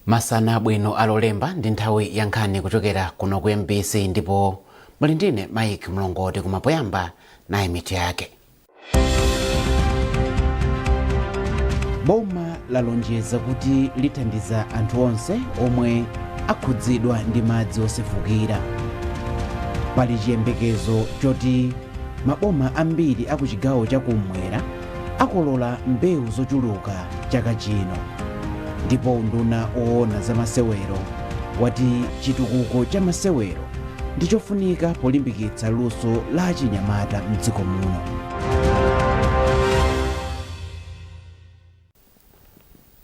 Masana abwino a Lolemba, ndi nthawi ya nkhani kuchokera kuno ku MBC, ndipo muli ndine Mike Mlongoti. Koma poyamba, nayi mitu yake. Boma lalonjeza kuti lithandiza anthu onse omwe akhudzidwa ndi madzi osefukira. Pali chiyembekezo choti maboma ambiri aku chigawo chakummwera akolola mbewu zochuluka chaka chino. Ndipo unduna woona za masewero wati chitukuko cha masewero ndi chofunika polimbikitsa luso la achinyamata mdziko muno.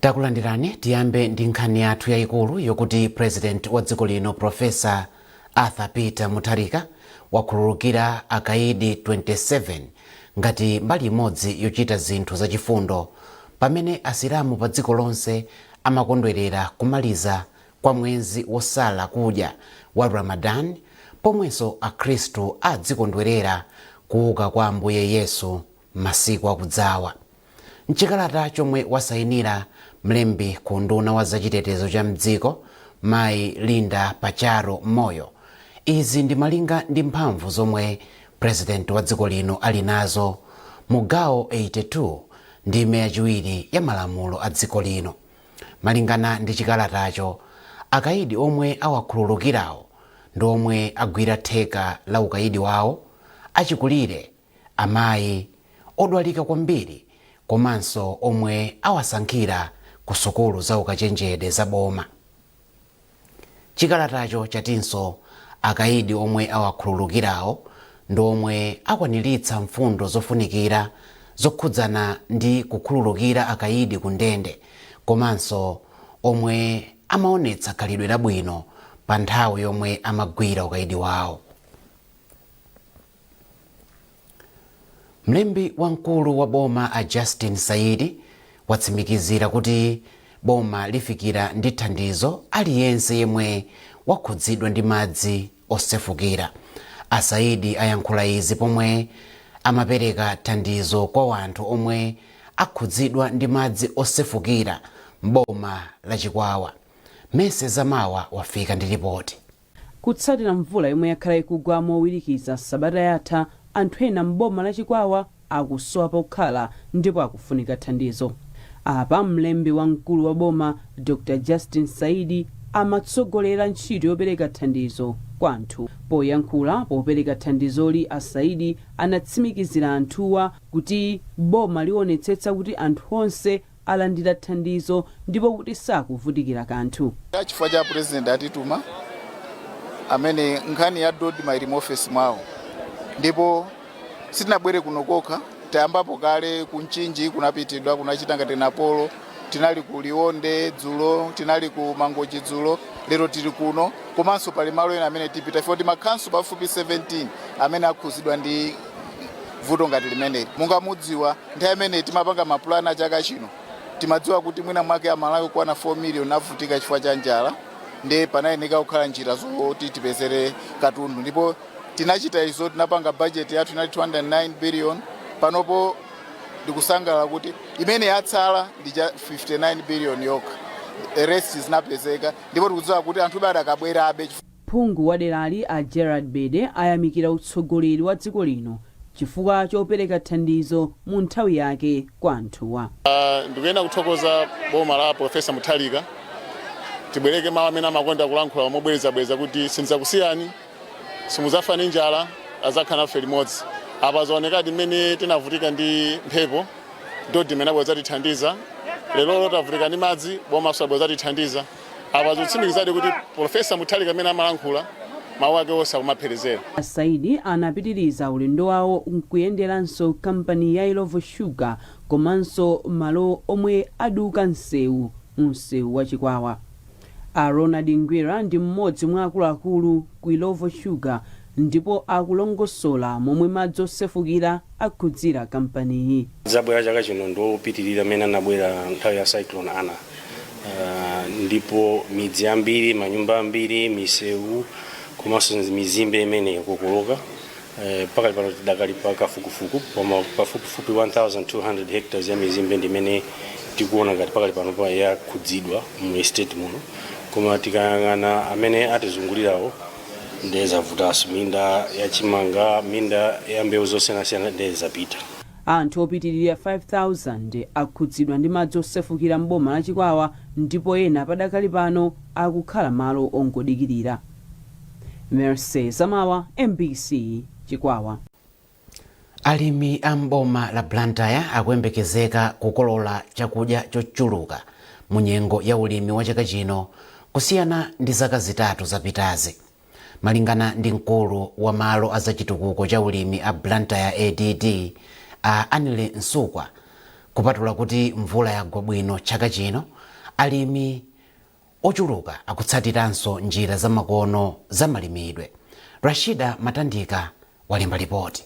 Takulandirani. Tiyambe ndi nkhani yathu yayikulu yokuti President wa dziko lino, Professor Arthur Peter Mutharika, wakhululukira akaidi 27 ngati mbali imodzi yochita zinthu zachifundo pamene Asilamu pa dziko lonse amakondwerera kumaliza kwa mwezi wosala kudya wa Ramadan, pomwenso Akhristu adzikondwerera kuuka kwa Ambuye Yesu masiku akudzawa. Mchikalata chomwe wasayinira mlembi ku unduna wa zachitetezo cha mdziko, Mayi Linda Pacharo Moyo, izi ndi malinga ndi mphamvu zomwe President wa dziko lino ali nazo mu gawo 82 ndime yachiwiri ya malamulo a dziko lino. Malingana ndi chikalatacho, akaidi omwe awakhululukirawo ndi omwe agwira theka la ukaidi wawo, achikulire, amayi, odwalika kwambiri komanso omwe awasankhira ku sukulu za ukachenjede za boma. Chikalatacho chatinso akaidi omwe awakhululukirawo ndi omwe akwaniritsa mfundo zofunikira zokhudzana ndi kukhululukira akaidi ku ndende, komanso omwe amaonetsa khalidwe labwino pa nthawi yomwe amagwira ukaidi wawo. Mlembi wamkulu wa boma, a Justin Saidi, watsimikizira kuti boma lifikira ndi thandizo aliyense yemwe wakhudzidwa ndi madzi osefukira. A Saidi ayankhula izi pomwe amapereka thandizo kwa wanthu omwe akhudzidwa ndi madzi osefukira m'boma la Chikwawa. Mese Zamawa wafika ndi ripoti. Kutsatira mvula yomwe yakhala ikugwa mowirikiza sabata yatha, anthu ena m'boma la Chikwawa akusowa pokhala ndipo akufunika thandizo. Apa mlembi wamkulu wa boma, Dr Justin Saidi, amatsogolera ntchito yopereka thandizo kwa anthu. Poyankhula popereka thandizoli, a Saidi anatsimikizira anthuwa kuti boma liwonetsetsa kuti anthu onse alandira thandizo ndipo kuti sakuvutikira kanthu. Chifukwa cha President atituma, amene nkhani ya DoDMA ili mu ofesi mwawo, ndipo sitinabwere kuno kokha, tayambapo kale ku Mchinji, kunapitidwa kunachita ngati Napolo, tinali ku Liwonde dzulo, tinali ku Mangochi dzulo, lero tili kuno, komanso pali malo ena amene tipita ifo ndi makhanso pafupi 17 amene akhuzidwa ndi vuto ngati limeneli. Monga mudziwa, nthawi imene timapanga mapulani a chaka chino, timadziwa kuti mwina mwake Amalawi kwana 4 million avutika chifukwa cha njala, ndi panayeneka kukhala njira zoti tipezere katundu, ndipo tinachita izo. Tinapanga budget yathu, inali 209 billion. Panopo ndikusangalala kuti imene yatsala ndi cha 59 billion yokha, the rest zinapezeka, ndipo tikudziwa kuti anthu adakabwerabe. Phungu wa derali, a Gerard Bede, ayamikira utsogoleri wa dziko lino chifukwa chopereka thandizo mu nthawi yake kwa anthuwa. Ndikuyena kuthokoza boma la Professor Mutharika. Tibwereke mawu amene amakonda kulankhula mobwerezabwereza kuti sindidzakusiyani, simudzafa ndi njala, adzakhala nafe limodzi. Apa zaonekadi mmene tinavutika ndi mphepo, DoDMA imene abwera zatithandiza. Lero tavutika ndi madzi, bomaso abwera zatithandiza. Apa zikutsimikizadi kuti Professor Mutharika amene amalankhula, mawu ake onse akumapherezera. A Saidi anapitiriza ulendo wawo nkuyenderanso kampani ya Illovo Sugar komanso malo omwe aduka msewu mu msewu wa Chikwawa. A Ronald Ngwira ndi mmodzi mwa akuluakulu ku Illovo Sugar ndipo akulongosola momwe madzi osefukira akhudzira kampaniyi. Zabwera chaka chino ndiopitirira amene anabwera nthawi ya Cyclone Ana, ndipo midzi ambiri, manyumba ambiri, misewu komanso mizimbe imene ikukuluka. Pakali pano tidakali pa kafukufuku, koma pafupifupi 1200 hectares ya mizimbe ndimene Tikuona ngati pakali panopa yakhudzidwa mu estate muno, koma tikayang'ana amene atizungulirawo ndiye zavutanso. Minda yachimanga, minda ya mbewu zosiyanasiyana ndiye zapita. Anthu opitirira 5000 akhudzidwa ndi madzi osefukira m'boma la Chikwawa, ndipo ena padakali pano akukhala malo ongodikirira. Mercy Zamawa, MBC, Chikwawa. Alimi a mboma la Blantyre akuyembekezeka kukolola chakudya chochuluka mu nyengo ya ulimi wa chaka chino kusiyana ndi zaka 3 zapitazi. Malingana ndi mkulu wa malo a zachitukuko cha ulimi a Blantyre ADD, a Anile Msukwa, kupatula kuti mvula yagwa bwino chaka chino, alimi ochuluka akutsatiranso njira zamakono zamalimidwe. Rashida Matandika walemba ripoti.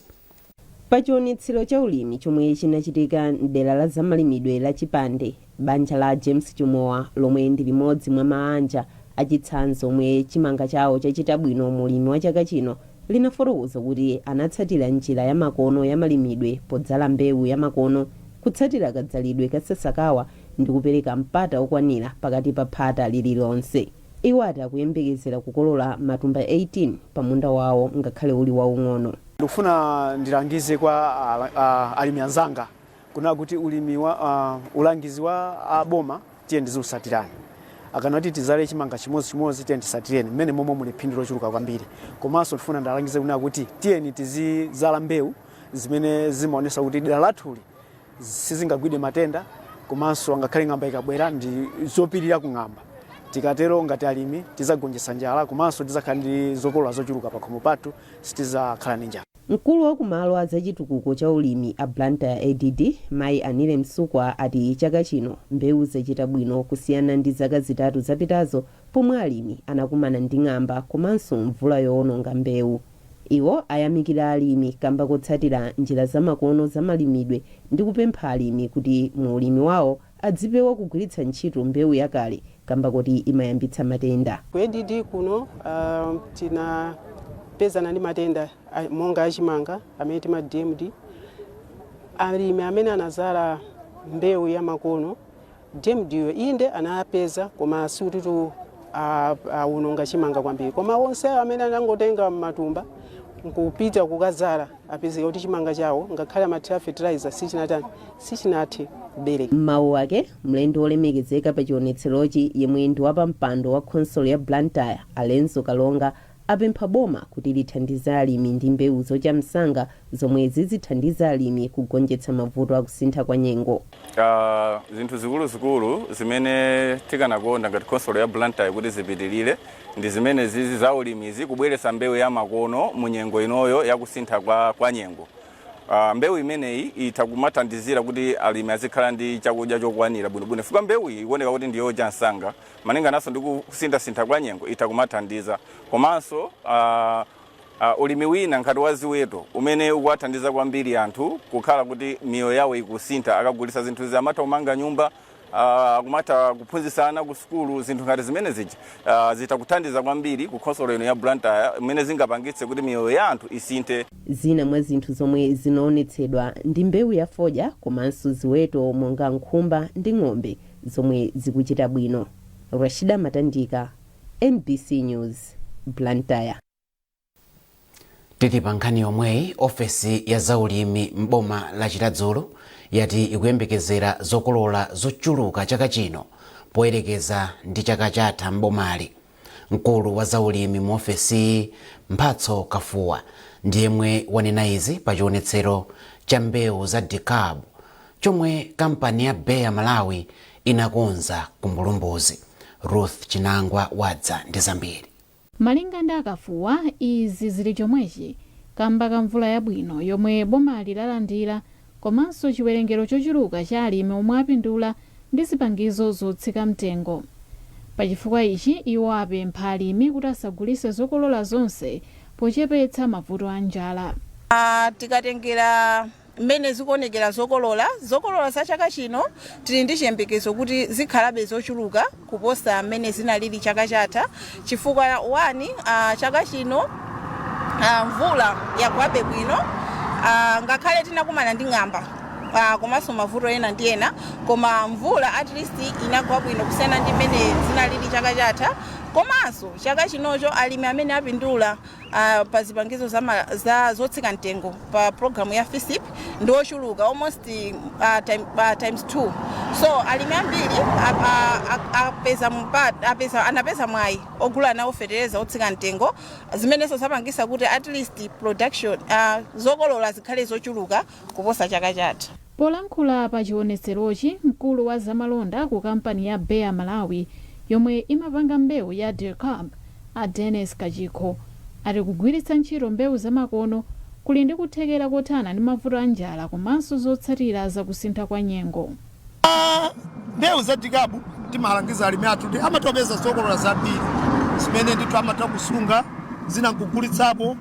Pa chionetsero cha ulimi chomwe chinachitika mdera la zamalimidwe la Chipande, banja la James Chimowa, lomwe ndi limodzi mwa maanja achitsanzo omwe chimanga chawo chachita bwino mu ulimi wa chaka chino, linafotokoza kuti anatsatira njira ya makono ya malimidwe podzala mbewu ya makono, kutsatira kadzalidwe ka sasakawa ndi kupereka mpata okwanira pakati pa phata lililonse. Iwo ati akuyembekezera kukolola matumba 18 pa munda wawo ngakhale uli waung'ono. Ndikufuna ndilangize kwa alimi anzanga kuna kuti ulimi wa ulangizi wa aboma tiye ndiziusatirani. Akanati tizale chimanga chimodzimodzi, tiye tisatireni mmene momwe muli phindu lochuluka kwambiri. Komanso ndifuna ndalangize kuna kuti tiyeni tizizala mbewu zimene zimaonesa kuti dera lathuli sizingagwide matenda, komanso angakhale ng'amba ikabwera ndi zopirira ku ng'amba. Tikatero ngati alimi tizagonjetsa njala, komanso tizakhala ndi zokolola zochuluka pa khomo pathu, sitizakhala ndi njala. Mkulu wa kumalo a zachitukuko cha ulimi a Blantyre ADD, Mayi Anile Msukwa, ati chaka chino mbewu zachita bwino kusiyana ndi zaka 3 zapitazo pomwe alimi anakumana ndi ng'amba komanso mvula yowononga mbewu. Iwo ayamikira alimi kamba kotsatira njira zamakono zamalimidwe ndi kupempha alimi kuti mu ulimi wawo adzipewa kugwiritsa ntchito mbewu yakale kamba kuti imayambitsa matenda. Ku ADD kuno tinapezana ndi matenda monga achimanga amene tima DMD. Alimi amene anazala mbewu ya makono, DMD yo inde anapeza, koma sikuti awononga chimanga kwambiri. Koma onse amene anangotenga matumba nkupita kukazala apezeka kuti chimanga chawo ngakhale amathira fertilizer sichinatani, sichinathe kubereka. M'mawu ake, mlendo wolemekezeka pa chionetserochi, yemwe ndi wapampando wa khonsolo ya Blantyre, Alenzo Kalonga, apempha boma kuti lithandize alimi ndi mbewu zocha msanga zomwe zizithandiza alimi kugonjetsa mavuto akusintha kwa nyengo. Zinthu zikuluzikulu zimene tikanakonda ngati khonsolo ya Blantyre kuti zipitirire ndi zimene zizi za ulimizi, kubweretsa mbewu ya makono mu nyengo inoyo yakusintha kwa nyengo. Mbewu imeneyi itha kumathandizira kuti alimi azikhala ndi chakudya chokwanira bwinobwino, chifukwa mbewu iyi ikuoneka kuti ndiyocha msanga malingananso ndi kusinthasintha kwa nyengo, itha kumathandiza. Komanso ulimi wina ngati wa ziweto umene ukuwathandiza kwambiri anthu kukhala kuti miyoyo yawo ikusintha, akagulitsa zinthu amatha kumanga nyumba, kumatha kuphunzitsana ku sukulu. Zinthu ngati zimene zija zitha kuthandiza kwambiri ku khonsolo ino ya Blantyre, imene zingapangitse kuti miyoyo ya anthu isinthe. Zina mwa zinthu zomwe zinaonetsedwa ndi mbewu ya fodya komanso ziweto monga nkhumba ndi ng'ombe zomwe zikuchita bwino. Rashida Matandika, MBC News, Blantyre. Tili pa nkhani yomweyi, ofesi ya zaulimi m'boma la Chiradzulu yati ikuyembekezera zokolola zochuluka chaka chino poyerekeza ndi chaka chatha m'bomali. Mkulu wa zaulimi mu ofesiyi, Mphatso Kafuwa, ndiyemwe wanena izi pa chionetsero cha mbewu za DEKALB chomwe kampani ya Bayer Malawi inakonza ku Mbulumbuzi. Ruth Chinangwa wadza ndi zambiri. Malinga ndi Akafuwa, izi zili chomwechi kamba ka mvula yabwino yomwe bomali lalandira komanso chiwerengero chochuluka cha alimi omwe apindula ndi zipangizo zotsika mtengo. Pachifukwa ichi, iwo apempha alimi kuti asagulise zokolola zonse pochepetsa mavuto a njala. Tikatengera mmene zikuonekera zokolola za chaka chino, tili ndi chiyembekezo kuti zikhalabe zochuluka kuposa mmene zinalili chaka chatha, chifukwa 1 chaka chino mvula yagwabe bwino, ngakhale tinakumana ndi ng'amba. Komanso mavuto ena ndi ena, koma mvula at least inagwa bwino kusiyana ndi mmene zinalili chaka chatha. Komanso chaka chinocho alimi amene apindula pa zipangizo za zotsika mtengo pa programu ya FISP ndi ochuluka almost times 2. So alimi ambiri apeza, anapeza mwayi ogula nawo fetereza otsika mtengo, zimenenso zapangisa kuti at least production, zokolola zikhale zochuluka kuposa chaka chatha. Polankhula pa chionetserochi, mkulu wa zamalonda ku kampani ya Bayer Malawi yomwe imapanga mbewu ya Dicamba, a Dennis Kachikho, ati kugwiritsa ntchito mbewu zamakono kuli ndi kuthekera kothana ndi mavuto a njala komanso zotsatira zakusintha kwa nyengo. Mbewu za Dicamba timalangiza alimi athu kuti amatopeza zokolola zambiri zimene ndithu amatha kusunga, zina nkugulitsapo.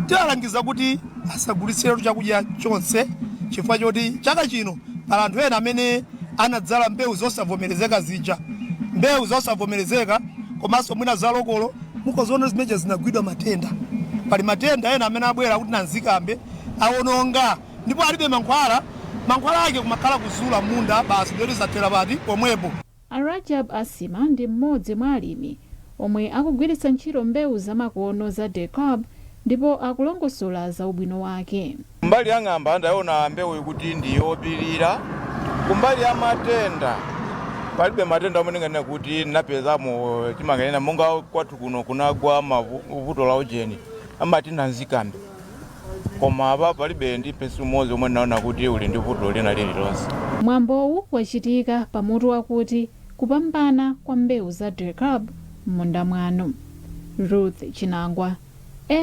Tiwalangiza kuti asagulitsire chakudya chonse chifukwa choti chaka chino pali anthu ena amene anadzala mbewu zosavomerezeka zija, mbewu zosavomerezeka komanso mwina za local. Mukoziona zimenezo zinagwidwa matenda. Pali matenda ena amene abwera kuti nanzikambe awononga, ndipo alibe mankhwala. Mankhwala ake kumakhala kuzula munda basi, ndiyoti zathera pati pomwepo. Arajab Asima ndi mmodzi mwa alimi omwe akugwiritsa ntchito mbewu zamakono za Dicamba ndipo akulongosola za ubwino wake. Kumbali ya ng'amba ndaona mbewu kuti ndi yopirira. Kumbali ya matenda palibe matenda amene nganena kuti napezamo timanganena. Monga kwathu kuno kunagwa mavuto la ujeni amati nanzikambe, koma apa palibe ndi mpesi umodzi omwe naona kuti uli ndi vuto lina lililonse. Mwambowu wachitika pamutu wakuti kupambana kwa mbewu za Dicamba m'munda mwanu. Ruth Chinangwa,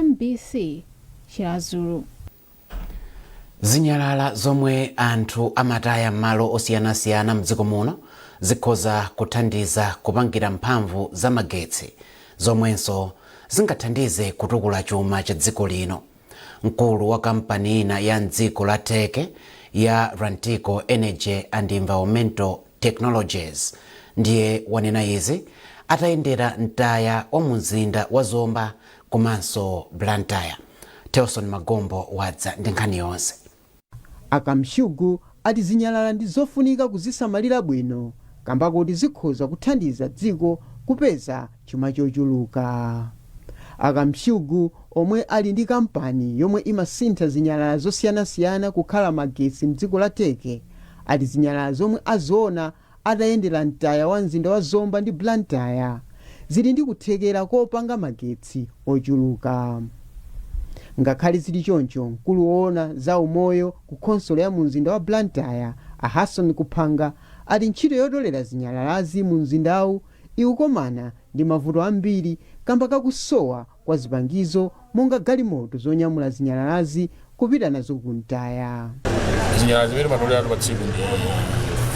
MBC, Chiradzulu. Zinyalala zomwe anthu amataya m'malo osiyanasiyana mdziko muno zikhoza kuthandiza kupangira mphamvu za magetsi zomwenso zingathandize kutukula chuma cha dziko lino. Mkulu wa kampani ina ya mdziko la Turkey ya Rantico Energy and Environmental Technologies ndiye wanena izi atayendera mtaya wa mumzinda wa Zomba komanso Blantyre. Telson Magombo wadza ndi nkhani yonse. Akamshugu ati zinyalala ndi zofunika kuzisamalira bwino kamba kuti zikhoza kuthandiza dziko kupeza chuma chochuluka. Akamshugu, omwe ali ndi kampani yomwe imasintha zinyalala zosiyanasiyana kukhala magetsi mdziko la Turkey, ati zinyalala zomwe aziona atayendera mtaya wa mzinda wa Zomba ndi Blantyre zili ndi kuthekera kopanga magetsi ochuluka. Ngakhale zili choncho, mkulu woona za umoyo ku khonsolo ya mu mzinda wa Blantyre, a Hasson Kuphanga, ati ntchito yotolera zinyalalazi mu mzindawu ikukomana ndi mavuto ambiri kamba kakusowa kwa zipangizo monga galimoto zonyamula zinyalalazi kupita nazo kumtaya. Zinyalala zimene timatolera pa tsiku ndi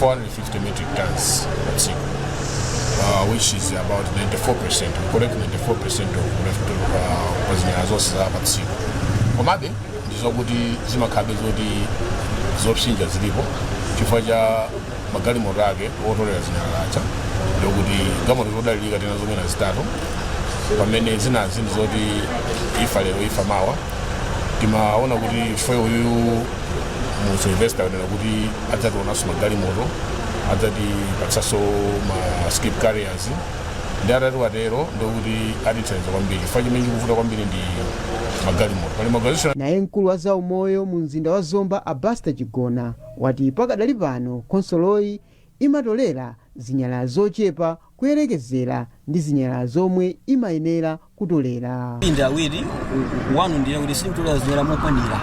450 metric tons pa tsiku, which is about 94%. We collect 94% of left pa zinyalala zonse za pa tsiku. Komabe ndizokuti zimakhabe zoti zopsinja zilipo chifukwa cha magalimoto ake otolera zinyalala aja, ndikuti galimoto zodalirika tena zomwena zitatu, pamene zinazi ndi zoti ifa lero ifa mawa. Timaona kuti chifukwa uyu mu Sylvester kunena kuti adzationanso magalimoto, adzatipatsanso ma skip carriers, ndi atati watero ndikuti atithandiza kwambiri, chifukwa chimene chikuvuta kwambiri ndi magalimoto pali magalimoto. Naye mkulu wa zaumoyo mu mzinda wa Zomba, Abasta Chigona, wati pakadali pano khonsoloyi imatolera zinyalala zochepa kuyerekezera ndi zinyalala zomwe imayenera kutolera. Ndi awiri wanu ndiye kuti sitikutolera zinyalala mokwanira.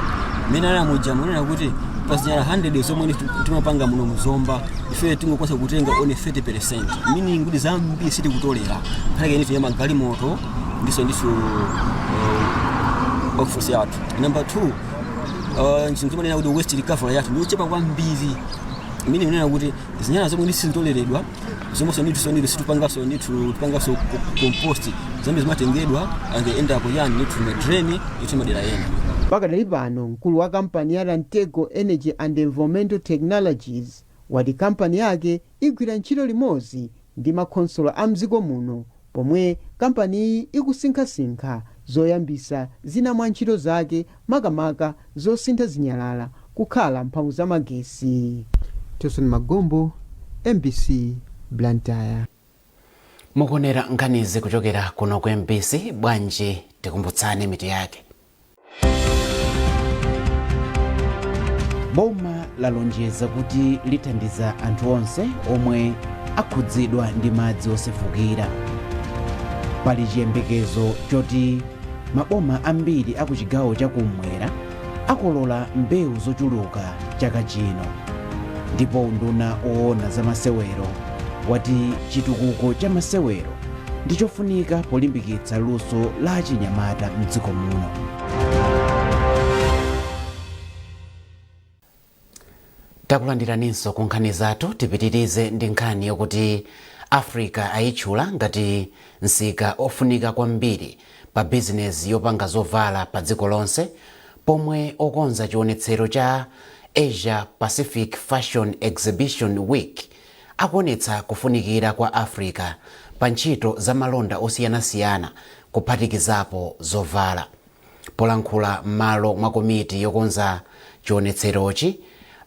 Mmene anamuja munena kuti pa zinyalala 100 zomwe timapanga muno muzomba, ife tingokwanisa kutenga only 30%, meaning kuti zambiri sitikutolera. Nkhani ine ya magalimoto ndiso workforce yathu. Number 2, chinthu chimanena kuti waste recovery yathu ndiochepa kwambiri, imene inena kuti zinyalala zomwe ndisizitoleredwa, zomwenso ndithu ndithu situpangaso ndithu tipangaso compost, zambiri zimatengedwa and they end up yani ndithu ma drain ndithu madera ena. Pakadali pano mkulu wa kampani ya Rantego Energy and Environmental Technologies wati kampani yake igwira ntchito limodzi ndi makhonsolo a mdziko muno pomwe kampaniyi ikusinkhasinkha Zoyambisa zina mwa ntchito zake, makamaka zosintha zinyalala kukhala mphamvu za magesi. Tilson Magombo, MBC, Blantyre. Mukuonera nkhanizi kuchokera kuno ku MBC. Bwanji tikumbutsane mitu yake. Boma lalonjeza kuti lithandiza anthu onse omwe akhudzidwa ndi madzi osefukira. Pali chiyembekezo choti maboma ambiri aku chigawo chakummwera akolola mbewu zochuluka chaka chino. Ndipo unduna woona za masewero wati chitukuko cha masewero ndi chofunika polimbikitsa luso la achinyamata mdziko muno. Takulandiraninso ku nkhani zathu. Tipitirize ndi nkhani yokuti Africa ayitchula ngati msika ofunika kwambiri pa bizinesi yopanga zovala pa dziko lonse, pomwe okonza chionetsero cha Asia Pacific Fashion Exhibition Week akuonetsa kufunikira kwa Africa pa ntchito za malonda osiyanasiyana, kuphatikizapo zovala. Polankhula m'malo mwa komiti yokonza chionetserochi,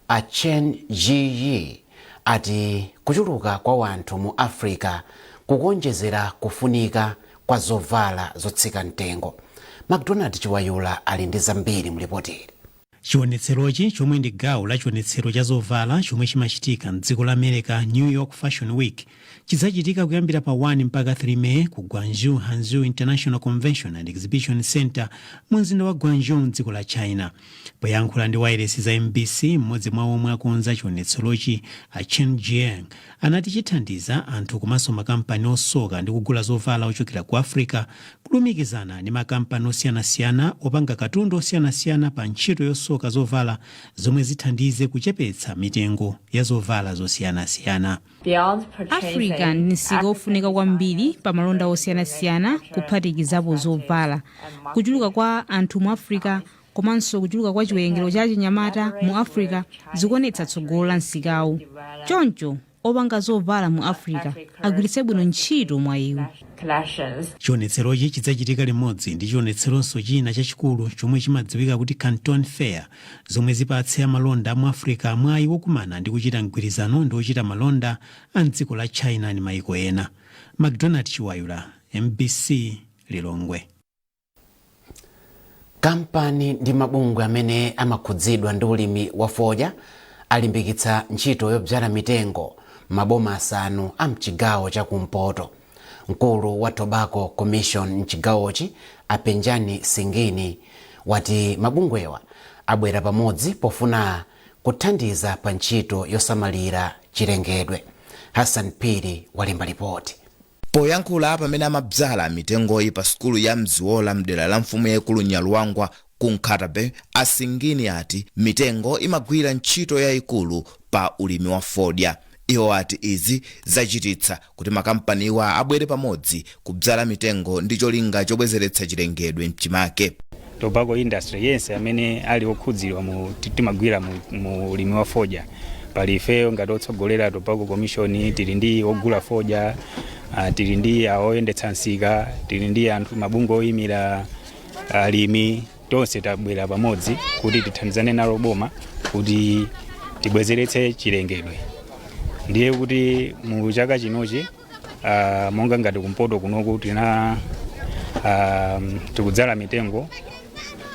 a Chen Jiyi ati kuchuluka kwa wanthu mu Africa kukuonjezera kufunika kwa zovala zotsika mtengo. MacDonald Chiwayula ali ndi zambiri mlipoteri. Chionetserochi, chomwe ndi gawo la chionetsero cha zovala chomwe chimachitika mdziko la America, New York Fashion Week, chidzachitika kuyambira pa 1 mpaka 3 May ku Guangzhou Hangzhou International Convention and Exhibition Center mu mzinda wa Guangzhou mdziko la China. Poyankhula ndi wailesi za MBC, mmodzi mwa omwe akonza chionetserochi, a Chen Jiang, anati chithandiza anthu komanso makampani osoka ndi kugula zovala ochokera ku Africa kulumikizana ndi makampani osiyanasiyana opanga katundu osiyanasiyana pa ntchito yosoka zovala, zomwe zithandize kuchepetsa mitengo ya zovala zosiyanasiyana. Africa ndi msika ofunika kwambiri pa malonda osiyanasiyana, kuphatikizapo zovala. Kuchuluka kwa anthu mu Africa komanso kuchuluka kwa chiwerengero cha chinyamata mu Africa zikuonetsa tsogolo la msikawu. Choncho opanga zovala mu Africa agwiritse bwino ntchito mwayiwu. Chionetserochi chidzachitika limodzi ndi chionetseronso china chachikulu chomwe chimadziwika kuti Canton Fair, zomwe zipatse amalonda mu Africa mwayi wokumana ndi kuchita mgwirizano ndi ochita malonda a mdziko la China ndi mayiko ena. MacDonald Chiwayula, MBC, Lilongwe. Kampani ndi mabungwe amene amakhudzidwa ndi ulimi wa fodya alimbikitsa ntchito yobzala mitengo maboma asanu a mchigawo chakumpoto. Mkulu wa Tobacco Commission mchigawochi, Apenjani Singini, wati mabungwewa abwera pamodzi pofuna kuthandiza pa ntchito yosamalira chilengedwe. Hassan Piri walemba ripoti. Poyankhula pamene amabzala mitengoyi pa sukulu ya Mziwola mdera la mfumu yaikulu Nyaluwangwa ku Nkhata Bay, Asingini ati mitengo imagwira ntchito yayikulu pa ulimi wa fodya. Iwo ati izi zachititsa kuti makampaniwa abwere pamodzi kubzala mitengo ndi cholinga chobwezeretsa chilengedwe mchimake. Tobacco industry yense amene ali okhudzidwa mu timagwira mu ulimi wa fodya, pali ifeyo ngati otsogolera Tobacco Commission, tili ndi ogula fodya, tili ndi oyendetsa msika, tili ndi anthu mabungwe oyimira alimi. Tonse tabwera pamodzi kuti tithandizane nalo boma kuti tibwezeretse chilengedwe. Ndiye kuti mu chaka chinochi, monga ngati kumpoto kunoku, tina tikudzala mitengo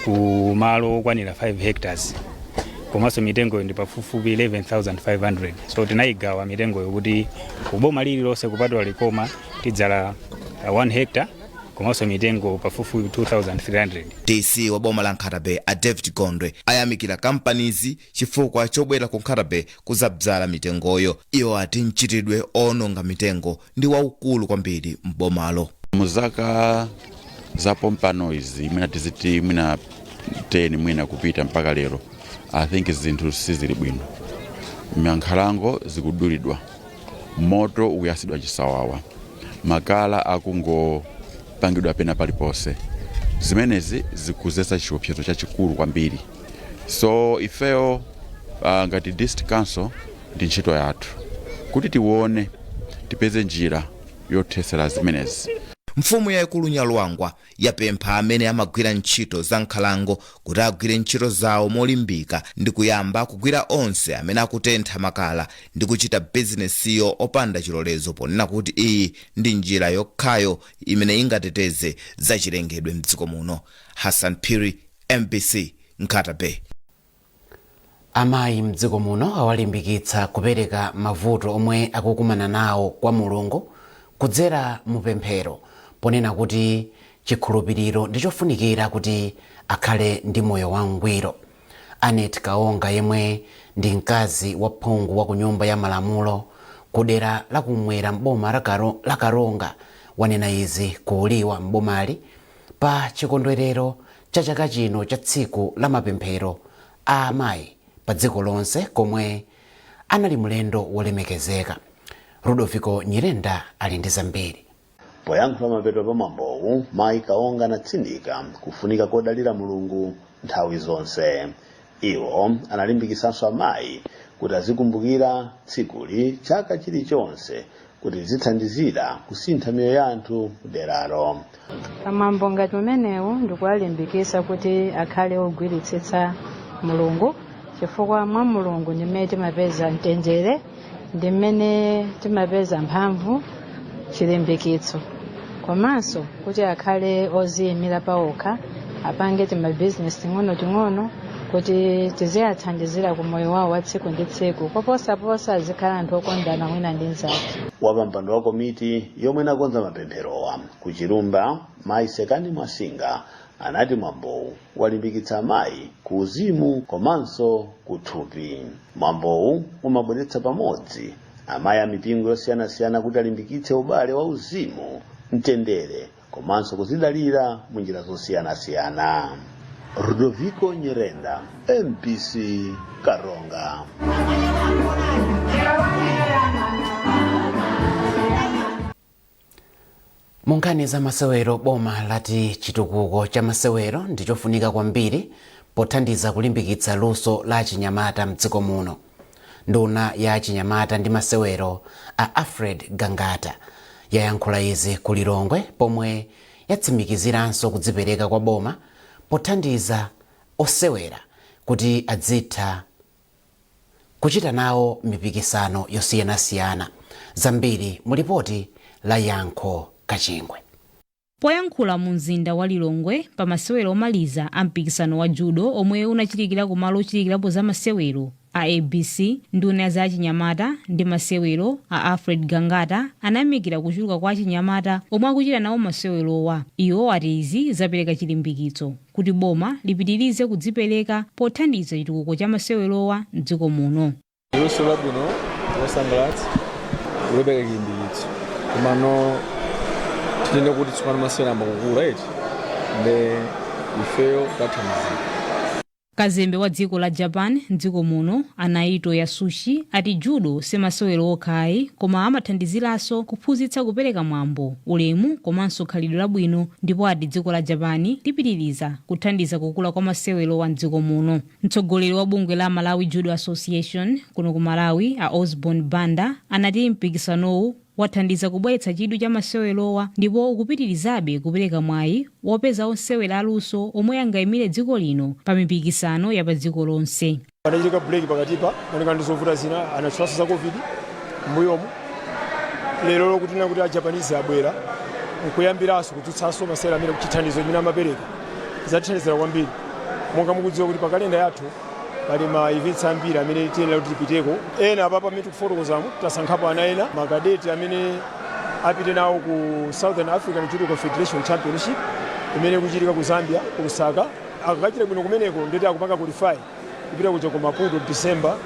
ku malo okwanira 5 hectares, komanso mitengoyo ndi pafupifupi 11,500. So tinayigawa mitengoyo kuti kuboma lililonse kupatula Likoma tidzala 1 hectare komanso mitengo pafupifupi 2300. DC wa boma la Nkhata Bay, a David Gondwe, ayamikira kampanizi chifukwa chobwera ku Nkhata Bay kuzabzala mitengoyo. Iwo ati mchitidwe owononga mitengo ndi waukulu kwambiri m'bomalo. Muzaka zapompano izi, mwina tiziti mwina 10 mwina kupita mpaka lero, I think zinthu sizili bwino. Nkhalango zikudulidwa, moto ukuyasidwa chisawawa, makala akungopangidwa pena paliponse. Zimenezi zikuzetsa chiopsezo chachikulu kwambiri. So ifeyo ngati district council, ndi ntchito yathu kuti tione, tipeze njira yothetsera zimenezi. Mfumu yayikulu Nyalwangwa yapempha amene amagwira ntchito za nkhalango kuti agwire ntchito zawo molimbika ndi kuyamba kugwira onse amene akutentha makala ndi kuchita bizinesiyo opanda chilolezo, ponena kuti iyi ndi njira yokhayo imene ingateteze zachilengedwe mdziko muno. Hassan Phiri, MBC, Nkhata Bay. Amayi mdziko muno awalimbikitsa kupereka mavuto omwe akukumana nawo kwa Mulungu kudzera mupemphero, ponena kuti chikhulupiriro ndi chofunikira kuti akhale ndi moyo wangwiro. Anet Kaonga, yemwe ndi mkazi wa phungu wa ku Nyumba ya Malamulo ku dera lakumwera mboma la Karonga, wanena izi kuuliwa mbomali pa chikondwerero cha chaka chino cha tsiku la mapemphero a amayi pa dziko lonse, komwe anali mlendo wolemekezeka. Rudolfiko Nyirenda ali ndi zambiri. Poyankhula mapeto pa mwambowu, mayi Kaonga anatsindika kufunika kodalira Mulungu nthawi zonse. Iwo analimbikisanso amayi kuti azikumbukira tsikuli chaka chilichonse kuti lizithandizira kusintha miyoyo ya anthu kuderalo. Pamwambo ngati umenewu, ndikuwalimbikitsa kuti akhale ogwiritsitsa Mulungu, chifukwa mwa Mulungu ndimene timapeza mtendere, ndi mmene timapeza mphamvu, chilimbikitso, komanso kuti akhale oziyimira pawokha, apange timabizinesi ting'onoting'ono kuti tiziyathandizira ku moyo wawo wa tsiku ndi tsiku. Koposaposa, azikhala anthu okondana wina ndi mnzake. Wapampando wa komiti yomwe inakonza mapempherowa ku Chilumba, mayi Sekani Mwasinga, anati mwambowu walimbikitsa amayi ku uzimu komanso ku thupi. Mwambowu umabweretsa pamodzi amayi a mipingo yosiyanasiyana kuti alimbikitse ubale wa uzimu, mtendere komanso kuzidalira mu njira zosiyanasiyana. Rudoviko Nyirenda, MBC, Karonga. Mu nkhani za masewero, boma lati chitukuko cha masewero ndi chofunika kwambiri pothandiza kulimbikitsa luso la achinyamata mdziko muno. Nduna ya achinyamata ndi masewero a Alfred Gangata yayankhula izi ku Lilongwe pomwe yatsimikiziranso kudzipereka kwa boma pothandiza osewera kuti adzitha kuchita nawo mipikisano yosiyanasiyana. Zambiri mu lipoti la Yankho Kachingwe. Poyankhula mu mzinda wa Lilongwe pa masewero omaliza a mpikisano wa judo omwe unachitikira ku malo ochitikirapo za masewero a ABC, nduna ya za achinyamata ndi masewero a Alfred Gangata anayamikira kuchuluka kwa achinyamata omwe akuchita nawo masewerowa. Iwo ati izi zapereka chilimbikitso kuti boma lipitirize kudzipereka pothandiza chitukuko cha masewerowa mdziko muno. Luso labwino losangalatsa, lopereka chilimbikitso, komano tinene kuti tsopano masewera ayamba kukula eti, nde ifeyo tathandizika. Kazembe wa dziko la Japan mdziko muno a Naito Yasushi ati judo si masewero okha ayi, koma amathandiziranso kuphunzitsa kupereka mwambo, ulemu komanso khalidwe labwino, ndipo ati dziko la Japan lipitiriza kuthandiza kukula kwa masewerowa mdziko muno. Mtsogoleri wa bungwe la Malawi Judo Association kuno ku Malawi a Osborne Banda anati mpikisanowu wathandiza kubweretsa chidwi cha masewerowa ndipo ukupitirizabe kupereka mwayi wopeza osewera aluso omwe angayimire dziko lino pa mipikisano ya pa dziko lonse. Panachitika break pakatipa malingana ndi zovuta zina, anatchulanso za COVID m'mbuyomu. Lero lokutinena kuti a Japanese abwera nkuyambiranso kudzutsanso masewera amene, chithandizo chimene amapereka zatithandizira kwambiri. Monga mukudziwa kuti pa kalenda yathu pali ma events ambiri amene tiyenera kuti tipiteko. Ena apapa amene tikufotokozamo, tasankhapo ana ena makadeti amene apite nawo ku Southern African Judo Confederation Championship imene ikuchitika ku Zambia, ku Lusaka. Akakachita bwino kumeneko, ndeti akupanga qualify kupita kuja ku Maputo December,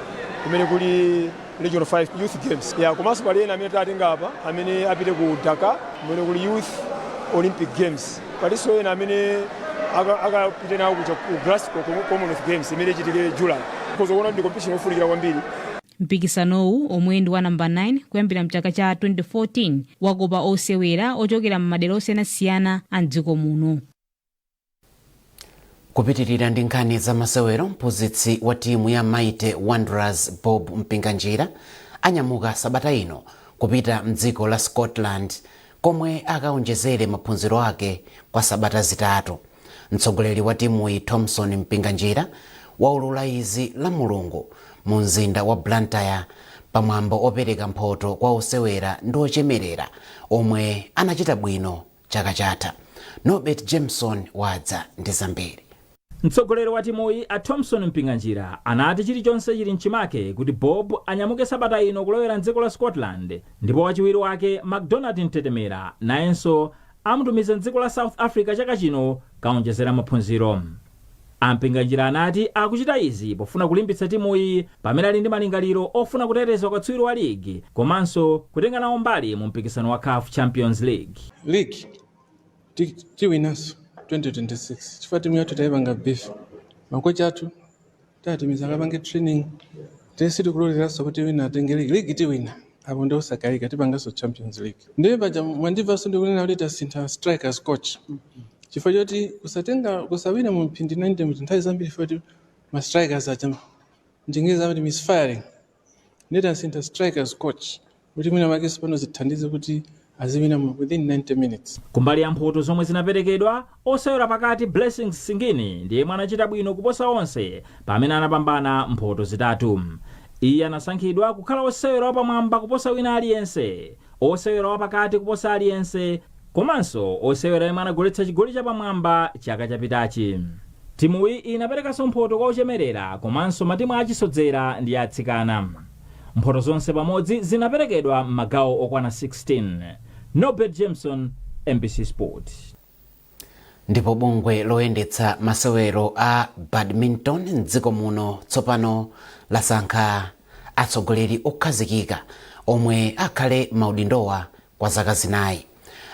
kumene kuli Regional 5 Youth Games ya. Komanso pali ena amene tatenga apa amene apite ku Dakar, kumene kuli Youth Olympic Games. Palinso ena amene akapite nawo kuja ku Glasgow Commonwealth Games imene ichitike July. Kuzokuona ndi competition yofunikira kwambiri. Mpikisanowu, omwe ndi wa namba 9 kuyambira mchaka cha 2014, wakopa osewera ochokera m'madera osiyanasiyana a mdziko muno. Kupitirira ndi nkhani za masewero, mphunzitsi wa timu ya Mighty Wanderers Bob Mpinganjira anyamuka sabata ino kupita mdziko la Scotland. Komwe akaonjezere maphunziro ake kwa sabata 3. Mtsogoleri wa timuyi, Thompson Mpinganjira, waulula izi la Mulungu mu mzinda wa Blantyre pamwambo opereka mphoto kwa osewera ndi ochemerera omwe anachita bwino chaka chatha. Norbert Jameson wadza ndi zambiri. Mtsogoleri wa timuyi, a Thompson Mpinganjira, anati chilichonse chili mchimake kuti Bob anyamuke sabata ino kulowera mdziko la Scotland, ndipo wachiwiri wake, Macdonald Mtetemera, nayenso amutumiza mdziko la South Africa chaka chino kaonjezera maphunziro. Ampinganjira anati akuchita izi pofuna kulimbitsa timuyi pamene ali ndi malingaliro ofuna kuteteza ukatswiri wa ligi komanso kutenga nawo mbali mu mpikisano wa CAF Champions League. League tiwinanso 2026 chifukwa timu yathu tayipanga beef, makocha athu tayatumiza akapange training. Tesi tikuloleranso kuti wina atenge league. League tiwina, apo ndi osakayika. Tipanganso Champions League. Ndiye paja mwandimvanso ndikunena kuti tasintha strikers coach chifukwa choti kusatenga, kusawina mu mphindi 90 mu nthawi zambiri chifukwa choti ma strikers aja, mchingerezi amati misfiring. Ndiye tasintha strikers coach kuti mwina makeso pano zithandize kuti aziwina within 90 minutes. Kumbali ya mphoto zomwe zinaperekedwa, osewera pakati Blessings Singini ndiye anachita bwino kuposa onse pamene anapambana mphoto 3. Iye anasankhidwa kukhala osewera wapamwamba kuposa wina aliyense, osewera wapakati kuposa aliyense, komanso osewera yemwe anagoletsa chigoli chapamwamba chaka chapitachi. Timuyi inaperekanso mphoto kwa ochemerera komanso matimu achisodzera ndi atsikana. Mphoto zonse pamodzi zinaperekedwa m'magawo okwana 16. Norbert Jameson, MBC Sport. Ndipo bungwe loyendetsa masewero a badminton mdziko muno tsopano lasankha atsogoleri okhazikika omwe akhale maudindowa kwa zaka 4.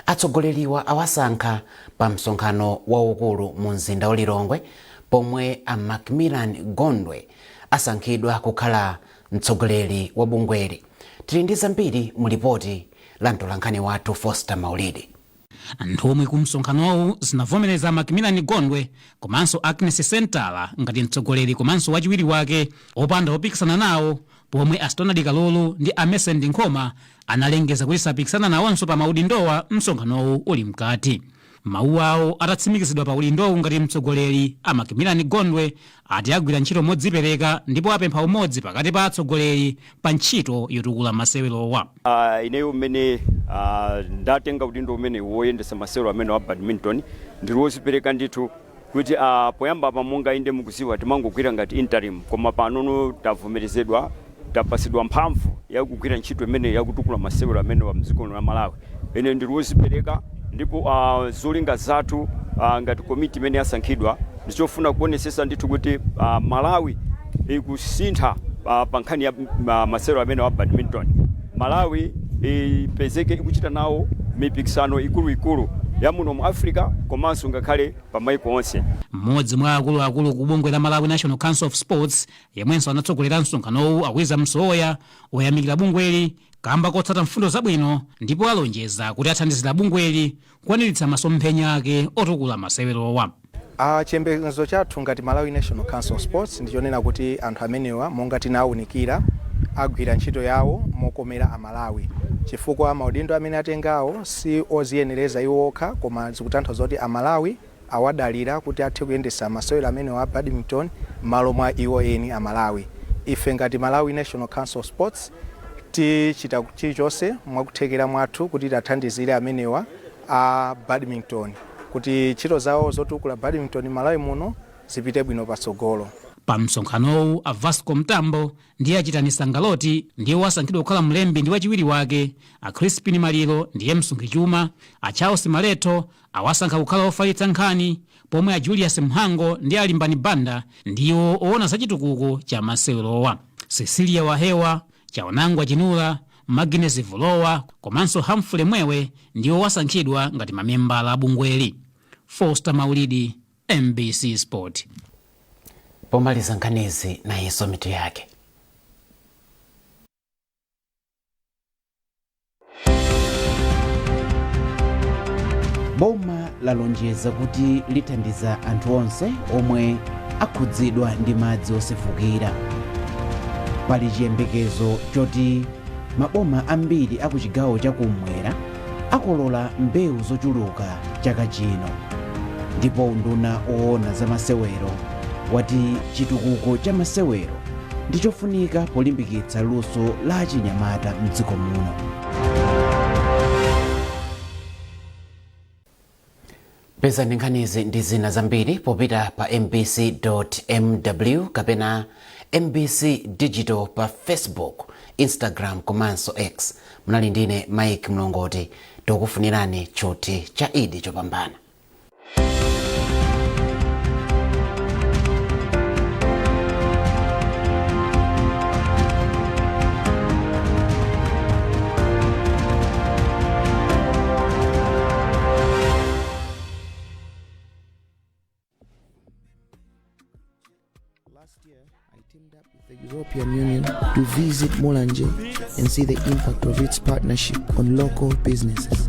Atsogoleriwa awasankha pa msonkhano waukulu mu mzinda wa Lilongwe, pomwe a Macmillan Gondwe asankhidwa kukhala mtsogoleri wa bungweli. Tili ndi zambiri mu lipoti la mtolankhani wathu Foster Maulidi. Nthumwi ku msonkhanowu zinavomereza Macmillan Gondwe komanso Agnes Sentala ngati mtsogoleri komanso wachiwiri wake opanda opikisana nawo, pomwe Astonadi Kalulu ndi Amesen Nkhoma analengeza kuti sapikisana nawonso pa maudindowa msonkhanowu uli mkati. Mawu awo atatsimikizidwa pa udindowu ngati mtsogoleri, a Macmillan Gondwe ati agwira ntchito modzipereka ndipo apempha umodzi pakati pa atsogoleri pa ntchito yotukula masewerowa. Ineyo mmene ndatenga udindo umene woyendesa masewero amene wa badminton, ndili wozipereka ndithu kuti poyamba pa, monga inde mukuziwa, timangogwira ngati interim, koma panono tavomerezedwa, tapasidwa mphamvu yakugwira ntchito imene yakutukula masewero amene wa mdziko la Malawi. Ine ndili wozipereka ndipo zolinga zathu ngati komiti imene yasankhidwa ndichofuna kuonesesa ndithu kuti Malawi ikusintha pa nkhani ya masewero amene wa badminton. Malawi ipezeke ikuchita nawo mipikisano ikuluikulu ya muno mu Africa komanso ngakhale pa maiko onse. Mmodzi mwa akuluakulu ku bungwe la Malawi National Council of Sports, yemwenso anatsogolera msonkhanowu, Awiza Msowoya, wayamikira bungweli kamba kotsata mfundo zabwino ndipo alonjeza kuti athandizira bungweli kukwaniritsa masomphenya ake otukula masewerowa. Chiyembekezo chathu ngati Malawi National Council of Sports ndichonena kuti anthu amenewa, monga tinawunikira, agwira ntchito yawo mokomera Amalawi, chifukwa maudindo amene atengawo si oziyenereza iwo okha, koma zikutanthauza kuti Amalawi awadalira kuti athe kuyendesa masewero amenewa a badminton m'malo mwa iwo eni Amalawi. Ife ngati Malawi National Council of Sports tichita chilichonse mwakuthekera mwathu kuti tathandizire amenewa a badminton kuti ntchito zawo zotukula badminton Malawi muno zipite bwino patsogolo. Pa msonkhanowu, a Vasco Mtambo ndiye Achitani Sangaloti ndiye wasankhidwa kukhala mlembi ndi wachiwiri wake, a Crispin Maliro ndiye msungichuma, a Charles Maleto awasankha kukhala ofalitsa nkhani, pomwe a Julius Mhango ndi Alimbani Banda ndiwo oona za chitukuko cha masewerowa. Cecilia Wahewa, Chaonangwa Chinula, Magness Vulowa komanso Humphrey Mwewe ndiwo wasankhidwa ngati mamembala a bungweli. Foster Maulidi, MBC Sport. Pomaliza nkhanizi, nayenso mitu yake. Boma lalonjeza kuti lithandiza anthu onse omwe akhudzidwa ndi madzi osefukira. Pali chiyembekezo choti maboma ambiri aku chigawo chakummwera Akolola mbewu zochuluka chaka chino, ndipo unduna woona za masewero wati chitukuko cha masewero ndi chofunika polimbikitsa luso la achinyamata mdziko muno. Pezani nkhanizi ndi zina zambiri popita pa mbc mw kapena MBC Digital pa Facebook, Instagram komanso X. Munali ndine Mike Mlongoti. Tikufunirani tchuthi cha Idi chopambana. The European Union to visit Mulanje and see the impact of its partnership on local businesses.